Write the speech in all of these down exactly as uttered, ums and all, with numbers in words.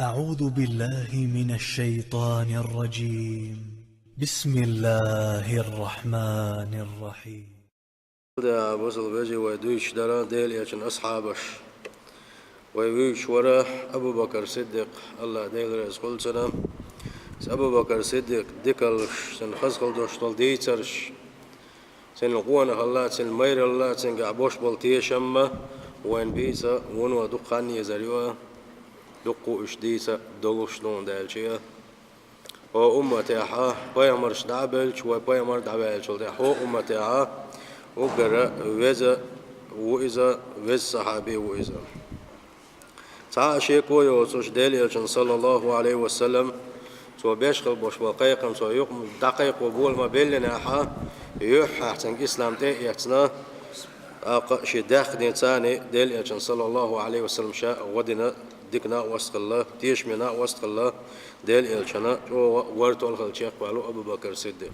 أعوذ بالله من الشيطان الرجيم. بسم الله الرحمن الرحيم. Да, бусалба вежарий, вай дуьйцуш дара Делан Элчан асхьабаш. Вай вуьйцуш вара Абу Бакр Сиддикъ, АллахӀ Дела реза хуьлда цунна. Абу Бакр Сиддикъ дикаллаш, цуьнан хаза хила долуш долу дийцарш, цуьнан къонахалла, цуьнан майралла, цуьнгахь болуш болу тешам а вайна бийца вуно дукха хан езар ю, дуккха уьш дийца долуш дуьйна даьлча. Хьо умматехь пайхамарш дӀа а бевлча, вай пайхамар дӀаваьллачул тӀаьхьа хьо умматехь уггара веза ву иза, веза сахьаби ву иза. Цхьа а шеко йоцуш Делан Элчан, саллаллаху Ӏалайхи ва саллам, цо беш хила болуш болу кхайкхам, цо юкъа дӀакхайкхо болу ма беллинехь, юьххьехь цуьнга ислам тӀе а эцна, тӀаккха шен даьхни царна Делан Элчан, саллаллаху Ӏалайхи ва саллам, ша гӀо дина дика накъост хилла, тешаме накъост хилла, Делан Элчанна чӀогӀа гӀортол хилла чекхваьлла ву Абу Бакр Сиддикъ.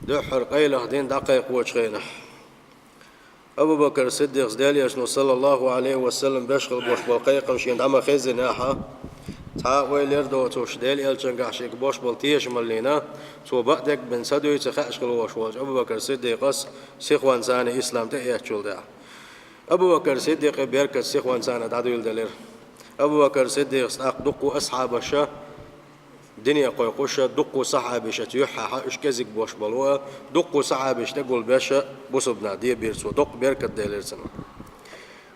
Дуьххьара къайлаха дин дӀакхайкхочу хенахь, Абу Бакр Сиддикъас Делан Элчано, саллаллаху Ӏалайхи ва саллам, беш хила болуш болу кхайкхам шена дӀа ма хезнехь, цхьа а ойла яр доцуш, Делан Элчангахь шега болуш болу тешамаллина, цо бакъдерг бен ца дуьйцу хууш хила волуш волчу Абу Бакр Сиддикъас сихонца ислам тӀе а эцначул тӀаьхьа. Абу Бакр Сиддикъан беркат сихонца дӀадуьйладелира. Абу Бакр Сиддикъас тӀаккха дуккха асхьабаша дине кхойкхуш, дуккха сахьабаша цу юьххьехь уьш кӀезиг болуш болу, дуккха сахьабаш тӀегулбеш бусалба нах дебийра цо, доккха беркат делира цунна.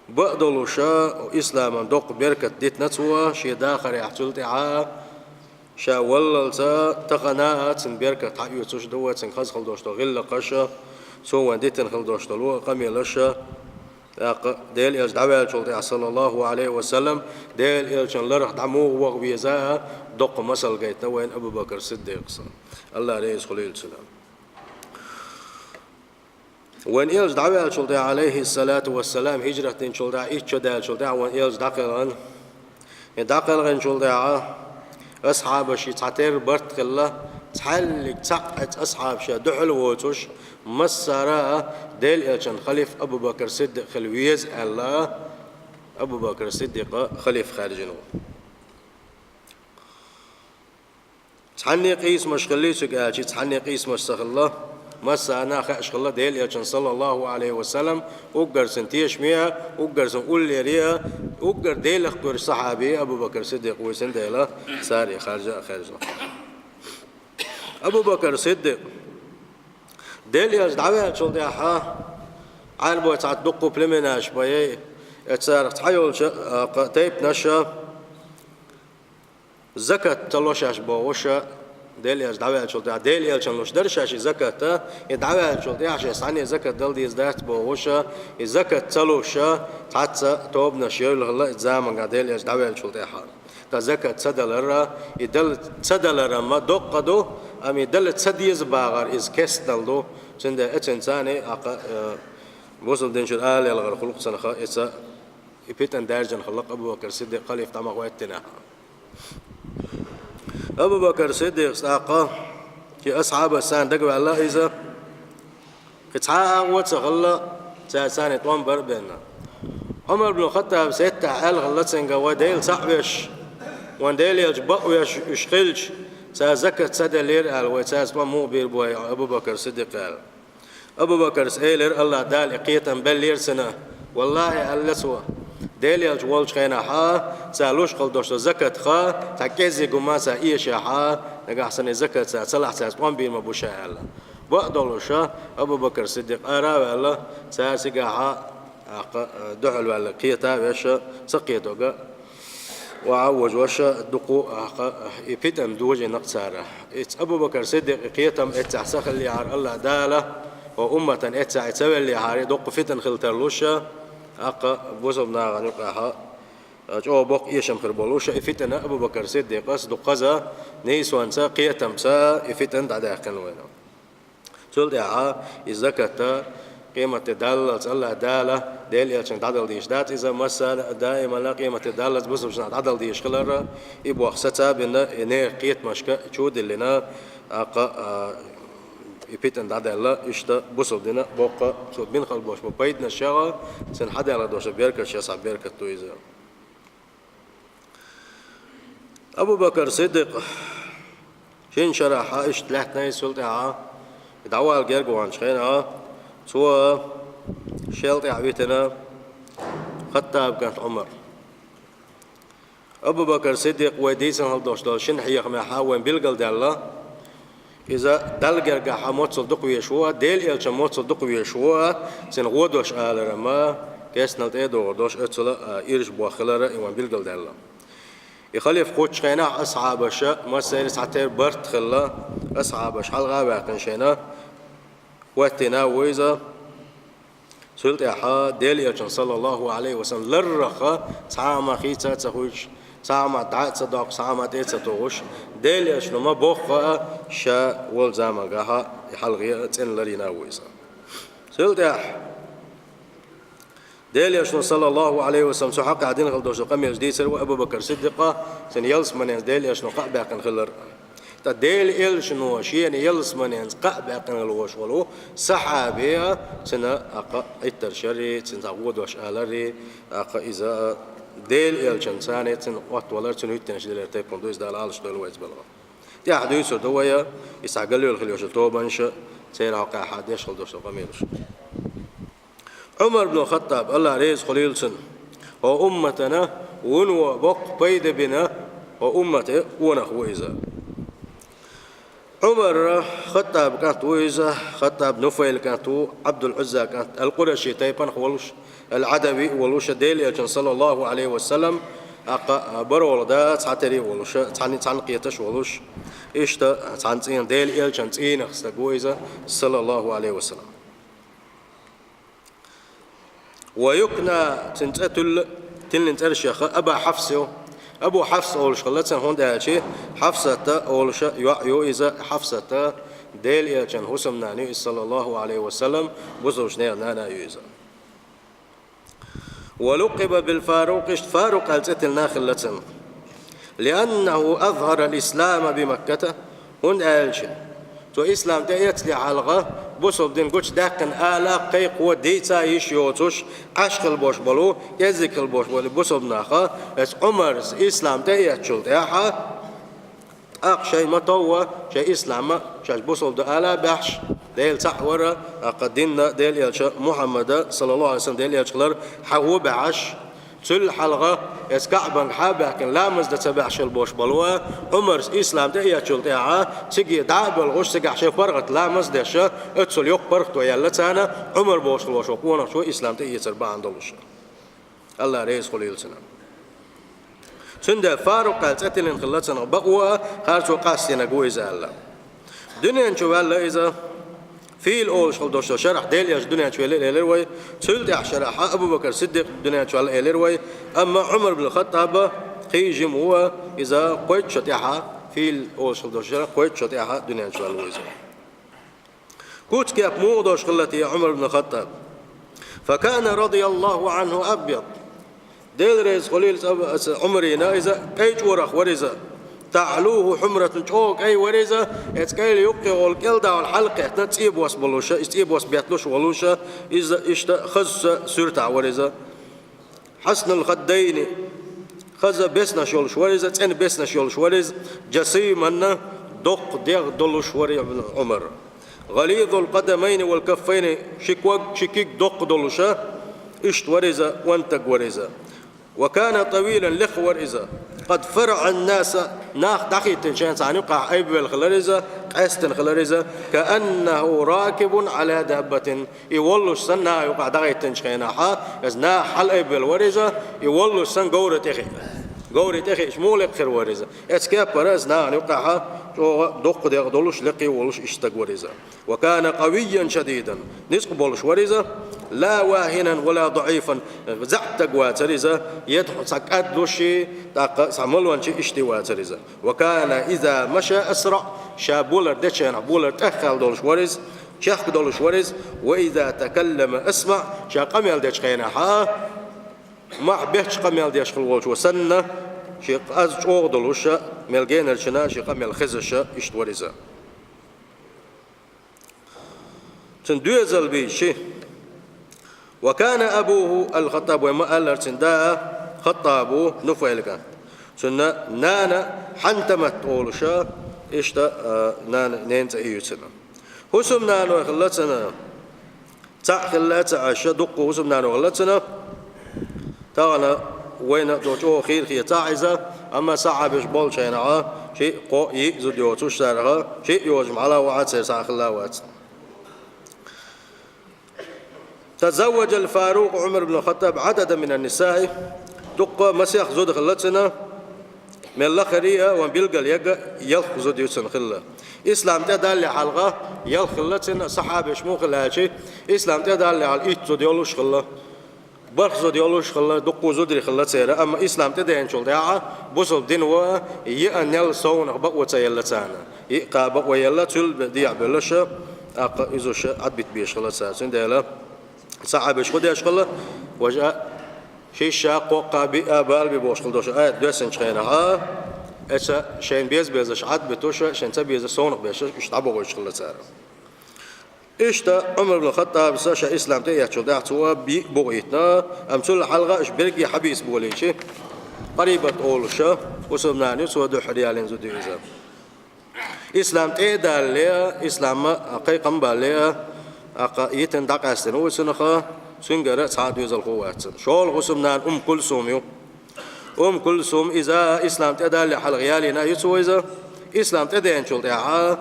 Бакъдолуш, исламан доккха беркат дитина цо, шен дахарехь цул тӀаьхьа ша валлалц тахана а цуьнан беркат хьаоьцуш ду вай, цуьнан хаза хила долуш долу гӀиллакхаш, цо вайна дитина хила долуш долу къамелаш. ТӀаккха Делан Элча дӀаваьллачул тӀаьхьа, саллаллаху Ӏалайхи ва саллам, Делан Элчан ларах дӀа муха ваха веза а доккха масал гайтина вайна Абу Бакр Сиддикъас. АллахӀ реза хуьлийла цунна. Вайн Элча дӀаваьллачул тӀаьхьа, Ӏалайхиссалату вассалам, хӀижрат динчул тӀаьхьа иччо даьллачул тӀаьхьа вайн Элча дӀакхелхина. И дӀакхелхинчул тӀаьхьа асхьабашца цхьатерра барт хилла, цхьаьллиг цхьаъ эцна асхьабаша дуьхьал воцуш, массара а Делан Элчан халифа Абу Бакр Сиддикъ хила веза аьлла, Абу Бакр Сиддикъ халифа хаьржина ву. Цхьанне къийсамаш хиллий цуьнга аьлча, цхьанне къийсамаш ца хилла, массарна а хууш хилла Делан Элчан, саллаллаху Ӏалайхи ва саллам, уггар цуьнан тешаме а, уггар цуьнан уллере а, уггар Делах кхоьруш сахьаби а Абу Бакр Сиддикъ ву, цундела цара и харжа а хаьржина. Абу Бакр Сиддикъ Делан Элча дӀаваьллачул тӀаьхьа Ӏаьрбой цхьацца дуккха племенаш бай, и царах цхьайолчу, а, кха-, тайпанаша закат ца ло шаьш бохуш, Делан Элча дӀаваьллачул тӀаьхьа, Делан Элчанна луш дара шаьш и закат, и дӀаваьллачул тӀаьхьа шаьш цхьанне закат дала деза дац бохуш, и закат ца луш, цхьацца тобанаш евлла хилла и заманга Делан Элча дӀаваьллачул тӀаьхьа. Ткъа закат ца далар, и дала ца далар ма доккха ду, амма и дала ца деза бахар иза кестнал ду. Цундела эцинца а, кха-, э, бусалба динчуьра ала ялгӀар хуьлу-кх цунах, эца и питана даьржина хилла-кх Абу Бакр Сиддикъ халифа дӀа ма гӀоьттинехь. Абу Бакр Сиддикъас тӀаккха шен асхьабашца дагаваьлла иза. Кхин цхьа а агӀо ца хилла, цара царна тӀом бар а бенна. Ӏумар бну Хаттабас хӀетахь аьлла хилла цуьнга: «Вай Дела цхьаъ веш, вайн Делан Элча бакъвеш уьш хилча, цара закат ца деллера», — аьлла, «вай цаьрца тӀом муха бийр бу, Абу Бакр Сиддикъ», — аьлла. Абу Бакрас элира, АллахӀ Дала и кхетам беллера цунна. «ВаллахӀи, — аьлла цо, — Делан Элча волчу хенахь, цара луш хила долуш долу закатах цхьа кӀеззиг хӀума цара эшахь, нагахь санна и закат цара ца лахь, цаьрца тӀом бийр ма бу ша», — аьлла. Бакъдолуш, Абу Бакр Сиддикъ ара а ваьлла, цара цигахь, тӀаккха, дуьхьал ваьлла кхета а веш, ца кхетарг а ваха вожош, дукха, тӀаккха, и питана дожийна-кх цара. Иза Абу Бакр Сиддикъан кхетам эццехь ца хиллехьара, АллахӀ Дала, хӀокху умматана эццехь и ца веллехьара, доккха питана хила тарлуш, тӀаккха бусалба нахана юкъахь чӀогӀа боккха эшам хир болуш, и питана Абу Бакр Сиддикъас дукха хаза нийсонца, кхетамца и питана дӀадаьккхина вайна. Цул тӀаьхьа и закат къематде даллалц АллахӀ Дала Делан Элчанга дӀадала дезаш дац иза, массара а даимана къематде даллалц бусалбачу наха дӀадала дезаш хилар, и боху саца а бина, и нехан кхетамашка чу а диллина, тӀаккха, а, и питана дӀадаьлла, иштта бусалба дина боккха цо бина хила болуш болу пайданаш а, цунна хьадаьлла долуш беркаташ а, цхьа беркат ду иза. Абу Бакр Сиддикъ шин шарахь иштта лаьттина, цул тӀаьхьа дӀавала герга ваханчу хенахь, цо шел тӀаьхьа витина Хаттаб кӀант Ӏумар. Абу Бакр Сиддикъ вай дийцина хила долуш долу шина хьехамехь вайн билгалдаьлла, иза Далла гергахь моццул дукха везаш ву, Делан элчанна моццул дукха везаш ву, цуьнан гӀо дош аларан ма, кестнал тӀе а догӀур дош, оццул а ирча боху хилар а и вайн билгалдаьлла. И халифа кхоччу хенахь асхьабаша, массеран цхьатерра барт хилла, асхьабаш хьалха а ваьккхина шайна, хӀоттийна ву иза. Цул тӀаьхьа Делан элчанна, саллаллаху Ӏалайхи ва саллам, ларрах цхьа а хӀума хийца а ца хуьйцуш, цхьа а хӀума дӀа а ца доккхуш, цхьа а хӀума тӀе а ца тухуш, Делан элчано ма-бохху а ша волу замангахь и хьалхе а цӀена ларйина ву иза. Цул тӀаьхьа Делан элчано, саллаллаху Ӏалайхи ва саллам, цу хьокъехь дина хила долуш долу къамелаш дийцира вай Абу Бакр Сиддикъа, цуьнан ялсаманенца Делан элчано кхаъ баьккхина хилар. Ткъа Делан элчано шена ялсаманенца кхаъ баьккхина хила волуш волу сахьабе, цуьнан а кхаъ Ӏиттар шарри, цуьнан цхьа гӀо дош аларри, тӀаккха иза Делан элчанца цуьнан Ӏоттавалар, цуьнан хӀоьттинарш лелар тайпана ду иза, Дала Ӏалаш дойла вай цу балхах. ТӀаьхьа дуьйцур ду вай, иза цхьа галъяьлла хила йолуш йолу тобанаш, церан хьокъехь деш хила долуш долу къамелаш. Ӏумар бну Хаттаб, АллахӀ реза хуьлийла цунна, хӀокху умматана вуно боккха пайда бина, хӀокху уммате къонах ву иза. Ӏумар Хаттаб кӀант ву иза, Хаттаб Нуфайла кӀант ву, Ӏабдул-Ӏузза кӀант, ал-Къураши тайпанах волуш, ал-Ӏадави а волуш, Делан элчанан, саллаллаху Ӏалайхи ва саллам, тӀаккха баро-баро да цхьатерра а волуш, цхьаьна, цхьаьна кхеташ а волуш, иштта цхьана цӀийнах, Делан элчанан цӀийнах стаг ву иза, саллаллаху Ӏалайхи ва саллам. Ва юкна, цуьнан цӀе туьллу, тиллина цӀерашех Аба Хьафс ю. Абу Хьафс олуш хилла цунна, хӀунда аьлча Хьафсата олуш йоӀ ю иза, Хьафсата Делан элчанан хӀусамнана ю иза, саллаллаху Ӏалайхи ва саллам, бусалбачу нехан нана ю иза. Ва лукъиба бил-Фарукъ, иштта Фарукъ аьлла цӀе тиллина хилла цунна. Лианнаху азхӀара ал-ислама би Макката, хӀунда аьлча цо ислам тӀеэцале хьалха, бусалба дин гучудаьккхина ала а, кхайкхо а, дийца а йиш йоцуш, Ӏаш хила болуш болу, кӀезиг хила болуш болу бусалба нах, оцу Ӏумарс ислам тӀеэцначул тӀаьхьа, тӀаккха шайн ма-товва, шайн ислам а, шаьш бусалба ду ала а баьхьаш, Дела цхьаъ вара, тӀаккха динна Делан элча Мухьаммада, саллаллаху Ӏалайхи ва саллам, Делан элча хилар хьахо а баьхьаш, цул хьалха, оцу КаӀбанга хьа а баьхкина, ламаз дан ца баьхьаш хила болуш болу Ӏумарс ислам тӀеэцначул тӀаьхьа, цига дӀа а боьлхуш, цигахь шайн паргӀат ламаз а деш, оццул йоккха паргӀато яьлла царна, Ӏумар бохуш хила волуш волу къонахчо ислам тӀеэцар бахьана долуш. АллахӀ реза хуьлийла цунна. Цундела Фарукъ аьлла цӀе тиллина хилла цунах, бакъо а, харцо къастийнарг ву иза аьлла. Дуьнен чу ваьлла иза, фийла олуш хила долуш долу шарахь Делан элча дуьнен чу велира элира вай, цул тӀаьхьа шарахь Абу Бакр Сиддикъ дуьнен чу ваьлла элира вай, амма Ӏумар бин Хаттаба кхин жима ву, иза кхойтта шо тӀаьхьа, фийла олуш хила долуш шарахь кхойтта шо тӀаьхьа дуьнен чу ваьлла ву иза. Куц-кеп муха долуш хилла те Ӏумар бин Хаттаб? Факана радияллаху Ӏанху абйад. Дела реза хуьлийла цу Ӏумарина, иза кӀайн чӀорах вара иза. ТаӀлуху хьумратун, чӀогӀа кӀай вара иза, оцу кӀайла юккъе волу кӀелдахьал хьалакхетта цӀен бос болуша, иза цӀен бос бетталуш волуша, иза иштта хазачу суьртахь вара иза. Хьаснал хаддайни, хаза беснаш йолуш вара иза, цӀена беснаш йолуш вара иза, жасиман, доккха дегӀ долуш вара Ӏумар. ГӀализал къадамайни вал каффайни, ши ког, ши киг доккха долуша, иштта вара иза, онда стаг вара иза. Ва кана тавилан, лекха вара иза. Къад фарагӀан наса, нах дӀахӀиттина шайна цхьана юккъехь айбавелла хилара иза, къаьстина хилара иза, кааннаху ракибун Ӏала даббатин. И воллуш санна наха юкъахь дӀахӀиттинчу хенахь, иза наха хьалаайбавелла вара иза, и воллуш санна говра тӀе хиъна. Говра тӀе хиъча муха лекха хир вара иза? Оцу кеппара иза нахана юкъахь чӀогӀа доккха дегӀ долуш, лекха а волуш иштта стаг вара иза. Ва кана къавиййан шадийдан, ницкъ болуш вара иза, ла вахинан ва ла даӀифан, заьӀап стаг вацара иза, я цхьа кӀадлуш, тӀаккха цхьа малонча иштта вацара иза. Ва кана иза маша асраӀ, ша болар дечу хенахь болар тӀеххьалла долуш вара иза, чехка долуш вара иза, ва иза такаллама асмаӀ, ша къамел дечу хенахь а, мохь бетташ къамел деш хила волчо санна, шен къаз чӀогӀа долуша, мел генарчунна шен къамел хезаша, иштта вара иза. Цуьнан доьзал бийши. Ва кана абуху ал-Хаттаб, вай ма-аллара, цуьнан да Хаттаб ву, Нуфайла кӀант. Цуьнан нана Хьантамат олуш, иштта, а, нана, ненан цӀе ю цуьнан. ХӀусамнаной хилла цуьнан, цхьаъ хилла а ца Ӏаш, дуккха хӀусамнаной хилла цуьнан. Тахана вайна а ду чӀогӀа хийра хета ца Ӏа иза, амма сахьабаш болчу хенахь, шиъ, кхоъ, йиъ зуда йоцуш царах, шиъ йоцуш хьала а вац, церан схьа а хилла а вац. تزوج الفاروق عمر بن الخطاب عددا من النساء. Дуккха, масех зуда хилла цуьнан, мел лахара а, вайн билгал ерг а, ялх зуда ю цуьнан хилла. Ислам тӀедалле хьалха ялх хилла цуьнан, сахьабаш муха хилла аьлча, ислам тӀедалле хьалха итт зуда йолуш хилла. БархӀ зуда йолуш хилла, дуккха зударий хилла церан, амма ислам тӀедеанчул тӀаьхьа бусалба дино еаннел совнах бакъо ца елла царна. Йиъ кхаа бакъо елла, цул дехьа бевлларш, тӀаккха иза уьш Ӏадбита безаш хилла цара. Цундела сахьабаш хӀун деш хилла, важа а, шишша а, кхоккха а, биъ а, бала бен бохуш хилла долуш аят доьссинчу хенахь, а, эца шайна беза-безаш Ӏадбитуш, шайна ца безаш совнах беш, уьш дӀабохуьйтуш хилла цара. Иштта Ӏумар бин Хаттабас ша ислам тӀеэцначул тӀаьхьа цо йиъ букъ йитина, амма цул хьалха уьш берриге хьабийца болийча, Къарибат олуш, хӀусамнана ю, цо дуьххьара ялийна зуда ю иза. Ислам тӀе а далале, ислам кхайкхам а балале, тӀаккха йитина дӀакъаьстина ву цунах, цуьнгара цхьа а доьзалхо вац цуьнан. ШолгӀа хӀусамнана Умму Кулсум ю. Умму Кулсум, иза ислам тӀедалале хьалха ялийна ю цо иза. Ислам тӀедеанчул тӀаьхьа,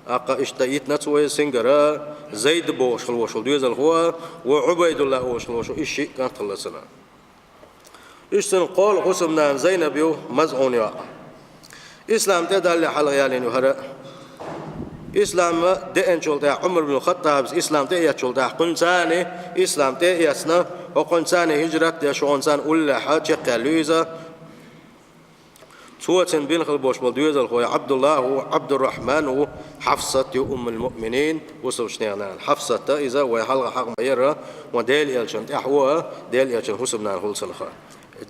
тӀаккха иштта йитина цо иза, цуьнгара Зайд бохуш хилла волуш волу доьзалхо, ва Ӏубайдулла олуш хилла волуш волу, и шиъ кӀант хилла цуьнан. Иштта цуьнан кхоалгӀа хӀусамнана Зайнаб ю, МазӀуна йоӀ. Ислам тӀедалале хьалха ялийна ю хӀара. Ислам деанчул тӀаьхьа, Ӏумар бин Хаттабас ислам тӀеэцначул тӀаьхьа, кхуьнан царна ислам тӀеэцна, хӀокхуьнан царна хӀижрат деш, хӀокхуьнан царна уллехь чекхъяьлла ю иза. Цо цуьнан бина хилла болуш болу доьзалхой Ӏабдуллах ву, Ӏабдуррахьман ву, Хьафсат ю, Уммул-Муъминин, бусалбачу нехан нана. Хьафсат, иза вай хьалха хьаха ма яра, вайн Делан элчанна тӀаьхьа ву, Делан элчанан хӀусамнана хуьлу цунах.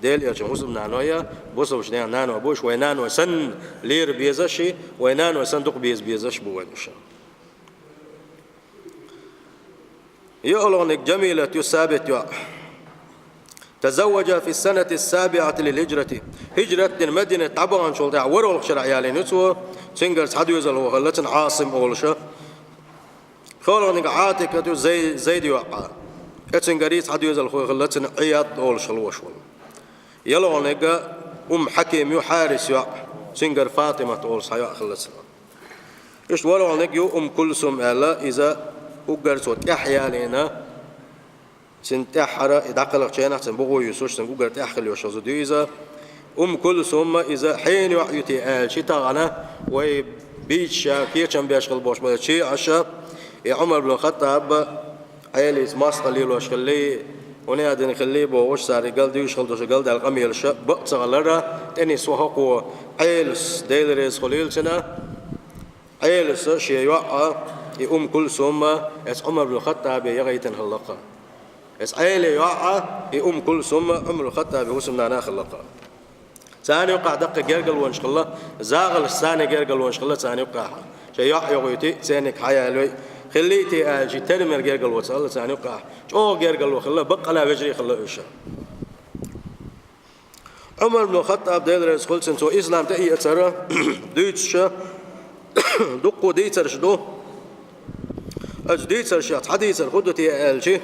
Делан элчанан хӀусамнаной, бусалбачу нехан наной бу уьш, вайн наной санна лера безаш, вайн наной санна дукха беза безаш бу вайн уьш. ЙоьалгӀаниг Джамилат ю, Сабит йоӀ. تزوج في السنة السابعة للهجرة. ХӀижрат дина Мадинат дӀабаханчул тӀаьхьа ворхӀалгӀачу шарахь ялийна ю цо, цуьнгара цхьа доьзалхо хилла цуьнан, Ӏасим олуш. КхоалгӀаниг Ӏатикат ю, Зай-, Зайда йоӀ. Эцуьнгара цхьа доьзалхо хилла цуьнан, Ӏияд олуш хилла волуш волу. ЯлхолгӀаниг Умму Хьаким ю, Хьарис йоӀ, цуьнгара Фатимат олуш цхьа йоӀ хилла цуьнан. Иштта ворхӀалгӀаниг ю Умму Кулсум аьлла, иза уггар цо тӀаьхьа ялийна, цуьнан тӀаьххьара и дӀакхалхачу хенахь цуьнан бугӀо юьсуш, цуьнан уггар тӀаьхьа хилла йолуш йолу зуда ю иза. Умму Кулсум, иза хьенан йоӀ ю те аьлча, тахана вай бийцаш, кечам беш хилла болуш болу шиӀаш, и Ӏумар бин Хаттаб Ӏелица мостагӀа лелош хилла, хӀунда аьлла дина хилла бохуш, цара и галдуьйш хилла долуш, галдаьлла къамелаш бакъ ца хилар, тӀе нисван хӀокхо Ӏелас, Дела реза хуьлийла цунна, Ӏелас шен йоӀ, и Умму Кулсум, эцу Ӏумар бин Хаттабе яхийтина хилла-кх. Эцу Ӏелин йоӀ, и Умму Кулсум Ӏумар бин Хаттабан хӀусамнана хилла-кх. Царна юккъехь даккхий гергарлонаш хилла, захалш царна гергарлонаш хилла царна юккъехь. Шайн йоӀ йохуьйтий, церниг хьаялой, хиллий те аьлча, тера мел гергарло ца хилла царна юккъехь. ЧӀогӀа гергарло хилла, баккъала вежарий хилла уьш. Ӏумар бин Хаттаб, Дела реза хуьлийла цунна, цо ислам тӀеэцар дуьйцуш, дуккха дийцарш ду. Оцу дийцаршех цхьа дийцар хӀун ду те аьлча,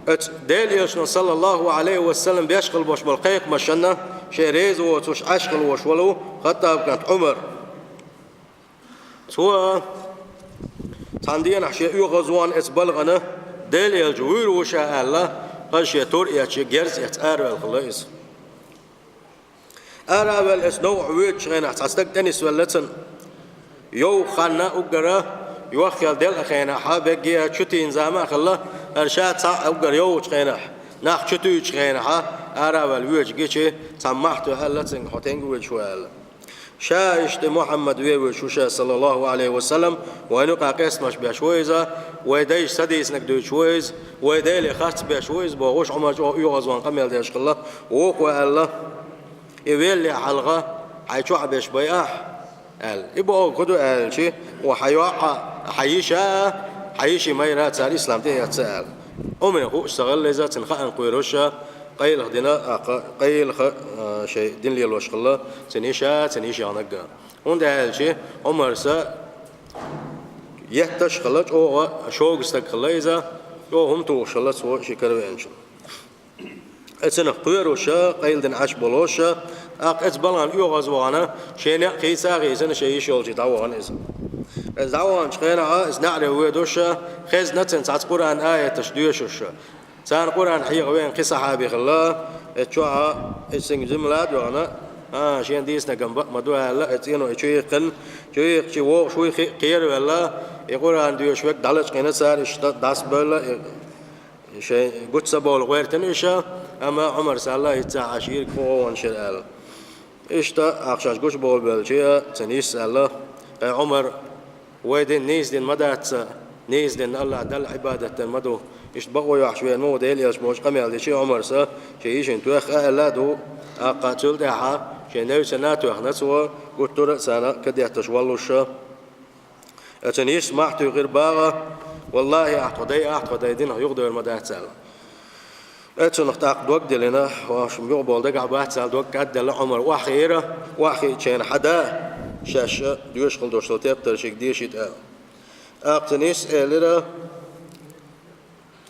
оцу Делан Элчано, саллаллаху Ӏалайхи ва саллам, беш хилла болуш болу кхайкхамашна шен реза воцуш Ӏаш хилла волуш волу Хаттабан кӀант Ӏумар. Цо цхьана дийнахь шен оьгӀазвахна эцу балхана, Делан Элча вуьйр ву ша аьлла, хаза шен тур а эцча, герз а эцна араваьлла хилла иза. Араваьлла, эцу новкъахь воьдучу хенахь цхьа стаг тӀенисвелла цунна. Йовха хан а уггар йохъелла делкъа хенахь, берриге чу тийна зама а хилла, хӀара ша цхьаъ уггар йовхачу хенахь, нах чу туьйчу хенахь, араваьлла воьдуш гича, цхьамма мохь тоьхна аьлла цуьнга: «Хьо стенга воьдуш ву?» аьлла. Ша иштта Мухьаммад вен воьдуш ву ша, саллаллаху Ӏалайхи ва саллам, вайна юкъахь къестамаш беш ву иза, вай дайша ца дийцинарг дуьйцуш ву иза, вай Деле харц беш ву иза, бохуш, Ӏумар чӀогӀа оьгӀазвахна къамел деш хилла, вукхо аьлла: «И веллехь хьалха хьайн чохь берш байахь», аьлла. И бохург хӀун ду аьлча, ван хьан йоӀ а, хьан йиша а, хьан йишин майра а цара ислам тӀеэцна аьлла. Ӏумарна хууш ца хилла иза, цунна хаам кхоьруш, Къайлаха дина, тӀаккха къайлаха, а, шоай дин лелош хилла цун йиша, цун йишин наггахь. ХӀунда аьлча Ӏумарс етташ хилла, чӀогӀа шога стаг хилла иза, чӀогӀа хӀума тухуш хилла цо ший кара веанчул. Э, цунах кхоьруш, къайладина Ӏаш болуш, тӀаккха оцу балхана оьгӀазвахана, шен некъ хийца а хийцина, шен йиша йолчу дӀавахана иза. Иза дӀаваханчу хенахь, иза неӀаре воьдуш, хезна цунна цхьацца Къуръан аяташ доьшуш. Царна Къуръан хьеха веана кхин сахьаби хилла, э, чохь а, э, цуьнга жимма ла а доьгӀна, а, шена дийцинарг-м бакъ ма ду аьлла, э, цӀено и чу йихкина, чу йихкича вогӀуш вуй хи-, кхеравелла, и Къуръан доьшуш верг дӀалачкъийна цара, иштта дӀасабевлла, и шайн гучу ца бовла гӀоьртина иша, амма Ӏумарс аьлла, хӀинца Ӏаш йийриг хӀун гӀо ван шира аьлла. Иштта, тӀаккха шаьш гучу бовла бевлча, цуьнан йисас аьлла, ХӀай Ӏумар, вай дин нийса дин ма дац, нийса дин АллахӀ Далла Ӏибадат дан ма ду. Иштта бакъо йохьуш веана ма ву Делан элча бохуш къамел дича Ӏумарс, шен йишина тоьхна а аьлла а ду, тӀаккха цул тӀаьхьа шен невцана а тоьхна цо, гуттара а царна кадетташ воллуш. Э, цуьнан йисас мохь туьйхира баха: «ВаллахӀи, ахь тхо дай, ахь тхо дай динах юхадевр ма дац», аьлла. Э, цунах тӀаккха дог диллина, вайшимма юха бовла дагахь бац аьлла, дог кӀадделла Ӏумар охьахиира, охьахиъча шена хьада, шаьш доьшуш хила долуш долу тептар шига дешийта аьлла. ТӀаккха цуьнан йисас элира: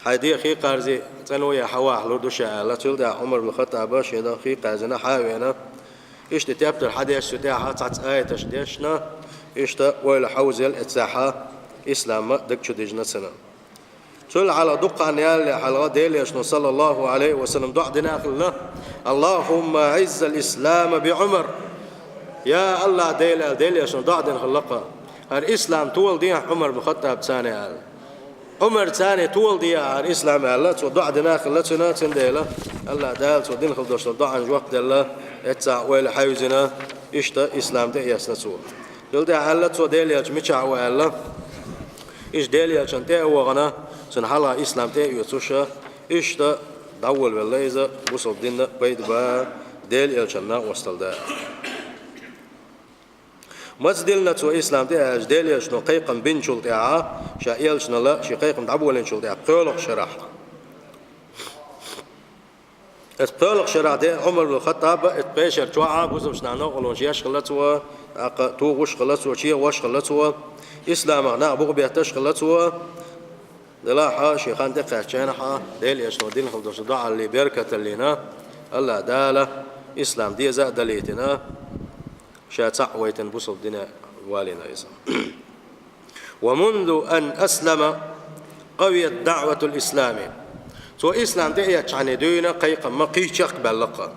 «Хьайн ден хи кхарзе, цӀено ян хьавахьа лур ду ша», аьлла. Цул тӀаьхьа Ӏумар бин Хаттаба шена хи кхаьрзина хьа а веана, иштта тептар хьадеш цу тӀехь цхьацца аяташ дешна, иштта ойла хьовзийла эццехь ислам даг чу дижина цуьнан. Цул хьалха дукха хан ялале хьалха Делан элчано, саллаллахӀу Ӏалайхи ва саллам, доӀа дина а хилла: «АллахӀумма аӀиззал ислама би Ӏумар». Я АллахӀ Дела аьлла, Делан элчано доӀа дина хилла-кх: «ХӀара ислам толадехьа Ӏумар бин Хаттабца», аьлла. Ӏумарца толадехьа хӀара ислам аьлла, цо доӀа дина а хилла цуьнан, цундела АллахӀ Дала цо дина хила долуш долу доӀанна жоп делла, эццахь ойла хьаьвзина, иштта ислам тӀе а эцна цо. Цул тӀаьхьа аьлла цо: «Делан элча мичахь ву?» аьлла. Иштта Делан элчанна тӀе а вахана, цунна хьалха ислам тӀе а оьцуш, иштта дӀаволавелла иза, бусалба динна пайда бан Делан элчанна накъосталла дан. Маца диллина цо ислам тӀе а аьлча, Делан элчано кхайкхам бинчул тӀаьхьа, ша элчанал шен кхайкхам дӀаболийначул тӀаьхьа, пхоьалгӀачу шарахь. Оцу пхоьалгӀачу шарахь де Ӏумар бин Хаттаба, оцу пхеа шар чохь а бусалбачу нахана новкъарлонаш еш хилла цо, тӀаккха тухуш хилла цо, чехош хилла цо, исламах нах букъ бетташ хилла цо. Делахь а шен хан тӀекхаьчча хенахь а, Делан элчано дина хила долчу доӀаллин беркаталлина, АллахӀ Дала ислам деза а далийтина, ша цхьаъ вайтина бусалба дине валийна иза. «Ва мунзу ан аслама къавият даӀватул ислами». Цо ислам тӀе а эцчахьана дуьйна кхайкхам ма кхин чехка баьлла-кх.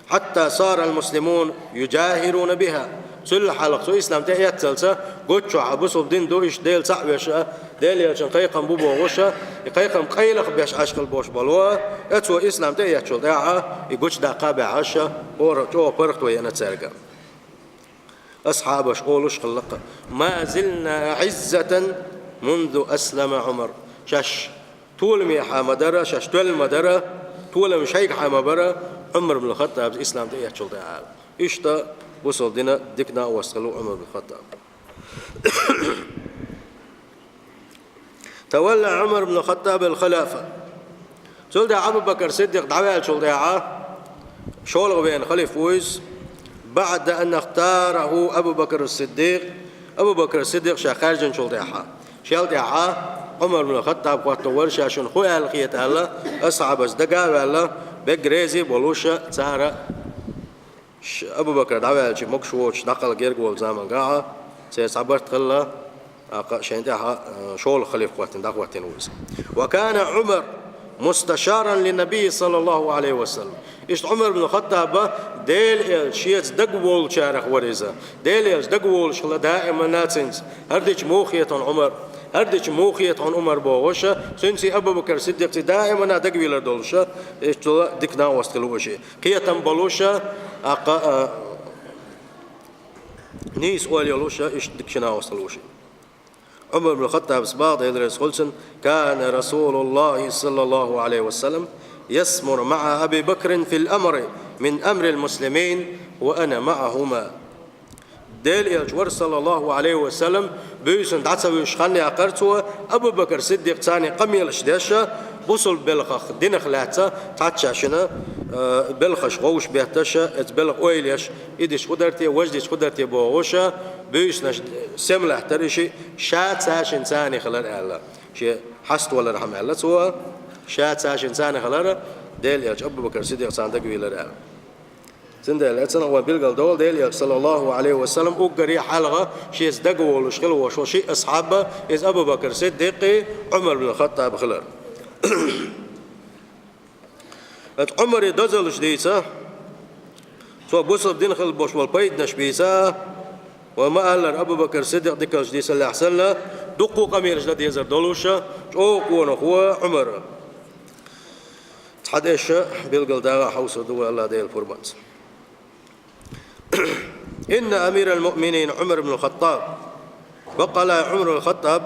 «Хьатта сарал муслимун южахируна биха». Цул хьалха цо ислам тӀе а эццалца, гуччохь бусалба дин ду, иштта Дела цхьаъ веш а, Делан элчан кхайкхам бу бохуш а, и кхайкхам къайлаха беш Ӏаш хила болуш болу а, э, цо ислам тӀе а эцчул тӀаьхьа, и гучудаккха а баьхьаш а, хӀора чӀогӀа паргӀато еана цаьрга. Асхьабаш олуш хилла-кх: «Ма зилна аӀиззатан мунзу аслама Ӏумар». Шаьш толамехьа ма дара, шаьш тоьлла ма дара, толам шайгахьа ма бара, Ӏумар бин Хаттабас ислам тӀе а эцчул тӀаьхьа. Иштта бусалба дина дика накъост хилла ву Ӏумар бин Хаттаб. Тавалла Ӏумар бин Хаттаб ал-хилафа. Цул тӀаьхьа Абу Бакр Сиддикъ дӀаваьллачул тӀаьхьа, шолгӀа веана халифа ву иза, баӀда ан ихтарахӀу Абу Бакр Сиддикъ, Абу Бакр Сиддикъ ша хаьржинчул тӀаьхьа. Шел тӀаьхьа Ӏумар бин Хаттаб хӀотто вара, ша шуна хӀун аьлла хета аьлла, асхьабаш дага а ваьлла, бегга реза а болуш, цара Ш-, Абу Бакр дӀаваьлча, могуш воцуш дӀакхалха герга волу заманчохь, церан цхьа барт хилла, тӀаккха шайна тӀехь, э, шолгӀа халифа хӀоттийна, дӀахӀоттийна ву иза. Ва кана Ӏумар мусташаран линнабий, саллаллахӀу Ӏалайхи ва саллам. Иштта Ӏумар бин Хаттаб Делан элча шеца дагаволучарах вара иза. Делан элча дагаволуш хилла даимана цуьнца. ХӀара дича муха хета хьуна Ӏумар, хӀара дича муха хета хьуна Ӏумар бохуш, цуьнций Абу Бакр Сиддикъций даимана дагавийлар долуш, иштта дика накъост хилла ву ши. Кхетам болуш, тӀаккха, а, нийса ойла йолуш, иштта дика ши накъост хилла ву ши. Ӏумар бин Хаттабас боху, Дела реза хуьлда цунна: «Кана РасулуллахӀи, саллаллахӀу Ӏалайхи ва саллам, ясмуру маӀа Аби Бакрин фил амри мин амрил муслимин ва ана маӀахӀума». Дела Элча вара, саллаллаху Ӏалайхи ва саллам, буьйсанна дӀа ца вуьсуш хан яьккхар цо, Абу Бакр Сиддикъ царна къамелаш деш, бусалба белхах, динах лаьцна цхьацца шина, э, белхаш гӀовш бетташ, эца белха ойла еш, и дича хӀу дар те, важа дича хӀу дар те бохуш, буьйсанаш сема лаьттар и шиъ, ша цаьшин царна хилар аьлла. Шен хьаставалар хьама аьлла цо, ша цаьшин царна хилар, Дела Элча Абу Бакр Сиддикъ царна дагавийлар аьлла. Цундела, эццанхьа вайна билгал долу Дела Элча, саллаллаху Ӏалайхи ва саллам, уггаре хьалха шеца дагаволуш хила волуш волу шиъ асхьаб, иза Абу Бакр Сиддикъи Ӏумар бин Хаттаб хилар. Оцу Ӏумаре дозаллаш дийца, цо бусалба дин хила болуш болу пайданаш бийца, ва ма-аллара, Абу Бакр Сиддикъ дикаллаш дийцаллехь санна, дуккха а къамелаш дан дезар долуш, чӀогӀа къонахо Ӏумар. Цхьа дешан билгал дагӀа хьовсур ду вай АллахӀ Делан пурбанца. إن أمير المؤمنين عمر بن الخطاب. Баккъалла Ӏумар бин Хаттаб,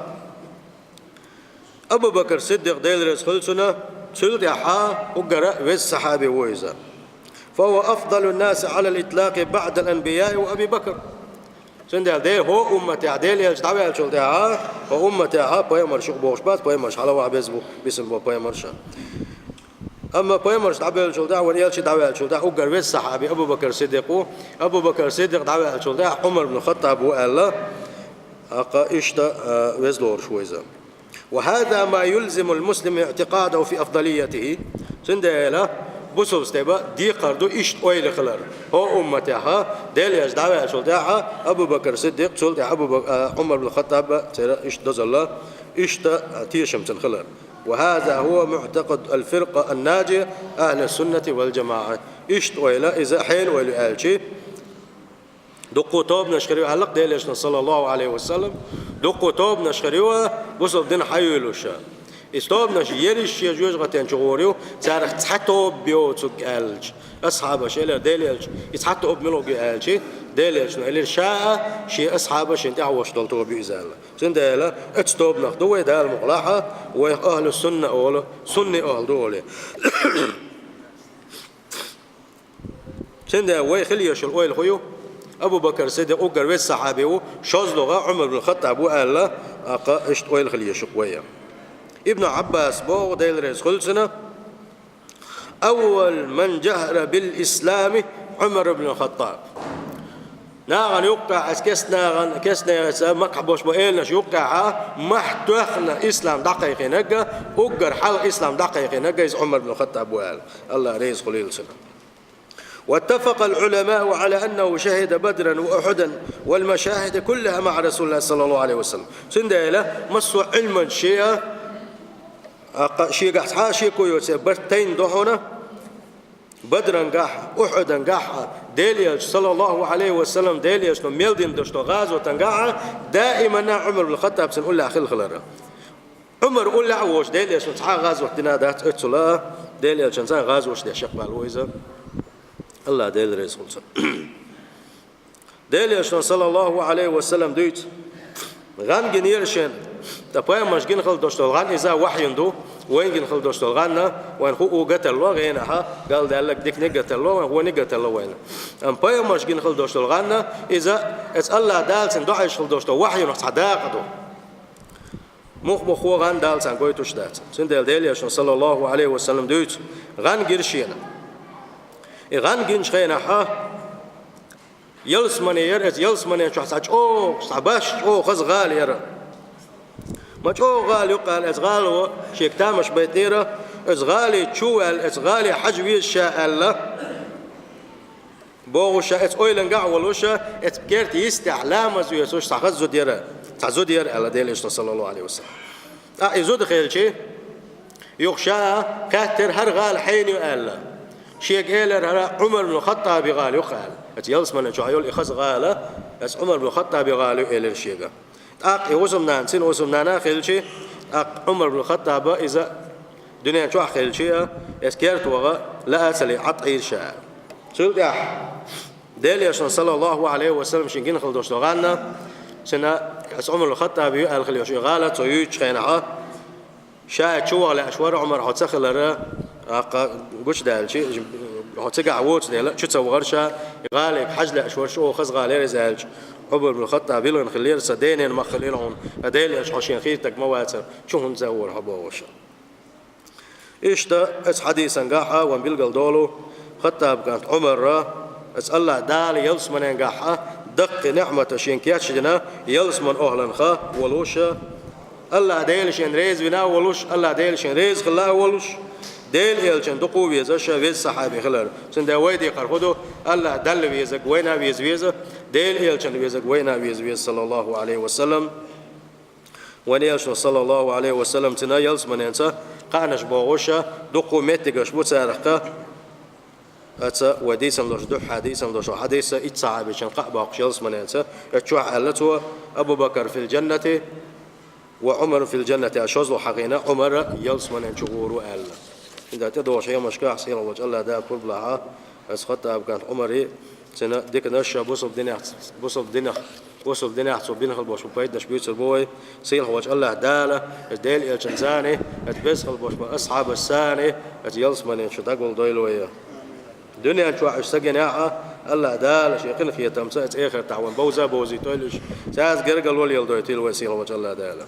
Абу Бакр Сиддикъ, Дела реза хуьлда цунна, цул тӀаьхьа уггар веза сахьаби ву иза. فهو أفضل الناس على الإطلاق بعد الأنبياء وأبي بكر. Цундела Де-, хӀокху умматехь, Дела Элча дӀаваьллачул тӀаьхьа, хӀокху умматехь пайхамарш юкъа бохуш бац, пайхамарш хьалаваха беза бу, бисина бу пайхамарша. Амма пайхамарш дӀабевллачул тӀаьхьа, вайн Элча дӀаваьллачул тӀаьхьа уггар веза сахьаби Абу Бакр Сиддикъ ву, Абу Бакр Сиддикъ дӀаваьллачул тӀаьхьа Ӏумар бин Хаттаб ву аьлла, тӀаккха иштта, а, веза лоруш ву иза. وهذا ما يلزم المسلم اعتقاده في أفضليته. Цундела бусалба стага декхар ду иштта ойла хилар. ХӀокху умматехь, Дела Элча дӀаваьллачул тӀаьхьа Абу Бакр Сиддикъ, цул тӀаьхьа Абу Бак-, а, Ӏумар бин Хаттаб, церан иштта дозалла, иштта, а, тешам цуьнан хилар. وهذا هو معتقد الفرقة الناجية أهل السنة والجماعة. Иштта ойла, иза хьенан ойла ю аьлча, дуккха тобанаш хир ю аьлла-кх Делан Элчано, саллаллаху Ӏалайхи ва саллам, дуккха тобанаш хир ю бусалба дин хьайуьйлуш. Иза тобанаш ерриш шен жоьжахатин чу гӀур ю, царах цхьа тоба боцург аьлча, асхьабаша элира Делан Элчане, и цхьа тоба мила ву аьлча, Делан Элчано элира, ша а, шен асхьабаш а шена тӀаьхьа волуш долу тоба ю иза аьлла. Цундела оцу тобанах ду вай, Дала мукъ лахь, вайх ахьлу сунна олу, сунни ахьл ду олий. Цундела вай хила езаш йолу ойла хӀун ю? Абу Бакр Сиддикъ уггар веза сахьаби ву, шозлагӀа Ӏумар бин Хаттаб ву аьлла, тӀаккха иштта ойла хила езаш ю-кх вай. Ибн Ӏаббаса боху, Дела реза хуьлда цунна: أول من جهر بالإسلام عمر بن الخطاب. Нахана юккъехь, аса кестнахана, кестнехаца, Маккахь болуш болу эланаш юккъехь, мохь тоьхна ислам дӀакхайкхийнарг, уггар хьалха ислам дӀакхайкхийнарг иза Ӏумар бин Хаттаб ву аьлла. АллахӀ реза хуьлийла цунна. واتفق العلماء على أنه شهد بدرا وأحدا والمشاهد كلها مع رسول الله صلى الله عليه وسلم. Цундела массо а Ӏилманчаша, тӀаккха шегахь цхьа а шеко йоций, барт тайна ду хьуна, Бадрангахь, Ухьудангахь, Делан Элча, саллаллаху Ӏалайхи ва саллам, Делан Элчано мел дина долуш долу гӀазотангахь даиманна Ӏумар бин Хаттаб цуьнан уллехь хилла хилар. Ӏумар уллехь а воцуш, Делан Элчано цхьа а гӀазот дина дац оццул, Делан Элчанца гӀазоташ деш яккхаваьлла ву иза. АллахӀ Дела реза хуьлда цунна. Делан Элчано, саллаллаху Ӏалайхи ва саллам, дуьйцу: гӀан гинера шена, ткъа пайхамаршна гина хила долуш долу гӀан иза вахьйун ду, вайна гина хила долуш долу гӀан, вайна хуу гатарло гӀенахь, галдаьлларг диканиг гатарло вайна, вониг гатарло вайна. Амма пайхамаршна гина хила долуш долу гӀан, иза, иза АллахӀ Дала цунна доӀуьйтуш хила долуш долу вахьйунах цхьа дакъа ду. Муха-муха гӀан Дала царна гойтуш дац. Цундела Делан Элчано, саллаллаху Ӏалайхи ва саллам, дуьйцу: гӀан гира шена. И гӀан гинчу хенахь, ялсамане яра, иза ялсамане чохь цхьа чӀогӀа, цхьа баш чӀогӀа хаза гӀала яра. Ма чӀогӀа гӀала ю-кх аьлла, иза гӀало шега тамаш байтинера, иза гӀале чу а ваьлла, иза гӀале хьажа веза ша аьлла. Бохуш ша, иза ойланга а волуш, иза керта йистехь ламаз оьцуш цхьа хаза зуда яра, цхьа зуда яра аьлла Делан Элчано, саллаллаху Ӏалайхи ва саллам. ТӀаккха и зуда хилча, юха ша хаьттира, хӀара гӀала хьенан ю аьлла. Шега элира, хӀара Ӏумар бин Хаттабан гӀала ю-кх аьлла. Иза ялсамане чохь йолу и хаза гӀала, иза Ӏумар бин Хаттабан гӀала ю элира шега. ТӀаккха и хӀусамнана, цуьнан хӀусамнана хилча, тӀаккха Ӏумар бин Хаттаба иза дуьнен чохь хилча, иза керта ваха лаа а ца лиъна, Ӏад Ӏийра ша аьлла. Цул тӀаьхьа Делан Элчано, саллаллаху Ӏалайхи ва саллам, шена гина хила долуш долу гӀан, цуьнан, иза Ӏумар бин Хаттабан ю аьлла хила йолуш и гӀала цо юьйцучу хенахь, ша чу ваха лаьаш вара, Ӏумар, хьо ца хилар, тӀаккха гучудаьлча, Хьо цигахь воцу дела, чу ца вахара ша, и гӀале хьажа лаьаш вара ша, оха хаза гӀала яра иза аьлча, Ӏумар бин Хаттаб вилгӀина хилира, сан денна мах хилира хьуна, сан Делан элча хьо шен хийра стаг ма вацара, чу хӀунда ца вора хьо бохуш. Иштта, оцу хьадисан гахь а вайна билгал долу, Хаттаб кӀант Ӏумара, оцу АллахӀ Дала ялсаманен гахь а даккхий неӀмата шен кечдина, ялсаман охьланха волуш, АллахӀ Дела шен реза вина а волуш, АллахӀ Дела шен реза хилла а волуш, Делан элчан дукха а везаш, веза сахьаби хилар. Цундела вай декхар хӀун ду, АллахӀ Далла везаг вайна а веза веза, Делан элчан везаг вайна а веза веза, саллаллаху Ӏалайхи ва саллам. Вайн элчано, саллаллаху Ӏалайхи ва саллам, цуьнан ялсаманенца кхаанаш бохуш, дукха меттигаш бу царах кха. Аца вай дийцина долуш, дуьххьа дийцина долуш хьадиса, итт сахьабичун кхаъ боккхуш ялсаманенца, оцу чохь аьлла цо: «Абу Бакр фил джаннати ва Ӏумар фил джаннати», аьлла, шозлагӀа хьахийна, Ӏумар ялсаманен чу гӀур ву аьлла. ХӀинца тӀедогӀучу хьехамашкахь сийлахь волчу АллахӀ Дала пурба лахь, оцу Хаттаб кӀант Ӏумари, цуьнан диканаш бусалба динехь, бусалба динах, бусалба динехь цо бина хила болуш бу пайданаш буьйцур бу вай. Сийлахь волчу АллахӀ Дала, оцу Делан элчанца а, оцу беза хила болуш болу асхьабашца а, оцу ялсаманен чу дӀагулдойла вай. Дуьнен чохь уьш ца гинехь а, АллахӀ Дала шен къинхетамца оцу эхартахь вайна бовза а бовзийтойла уьш, цаьрца гергарло леладойтийла вай сийлахь волчу АллахӀ Дала.